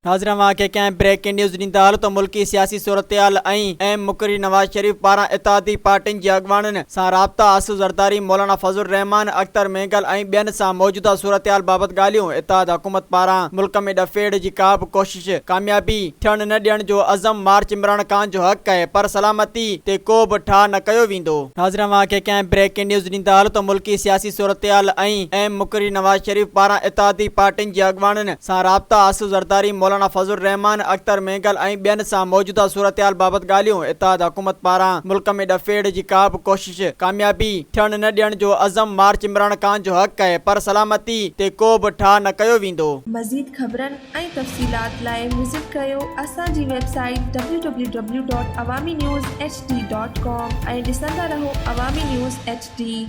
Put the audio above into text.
ناظرين اوهان کي ڪنهن بريڪنگ نيوز ڏيندا هلون ته ملڪي سياسي صورتحال ۽ اهم مقرري نواز شريف پاران اتحادي پارٽين جي اڳواڻن سان رابطا، آصف زرداري، مولانا فضل الرحمان، اختر مينگل ۽ ٻين سان موجوده صورتحال بابت ڳالهيون، اتحاد حڪومت پاران ملڪ ۾ ڏڦيڙ جي ڪا به ڪوشش ڪاميابي ٿيڻ نه ڏيڻ جو عزم، مارچ عمران خان جو حق آهي پر سلامتي تي ڪو به ٺاهه نه ڪيو ويندو. ناظرين اوهان کي ڪنهن بريڪنگ نيوز ڏيندا هلون ته ملڪي سياسي صورتحال ۽ اهم مقرري نواز شريف پاران اتحادي پارٽين جي اڳواڻن سان رابطا، آصف زرداري، مولانا فضل الرحمان، اختر مينگل ۽ ٻين سان موجوده صورتحال بابت ڳالهيون، اتحاد حڪومت پاران ملڪ ۾ ڏڦيڙ جي ڪا به ڪوشش ڪاميابي ٿيڻ نه ڏيڻ جو عزم، مارچ عمران خان جو حق آهي پر سلامتي تي ڪو به ٺاهه نه ڪيو ويندو. مزيد خبرن ۽ تفصيلات لاء وزٽ ڪريو اسان جي website W W W dot Awami news H D dot com ۽ ڏسندا رهو عوامي نيوز ايڇ ڊي.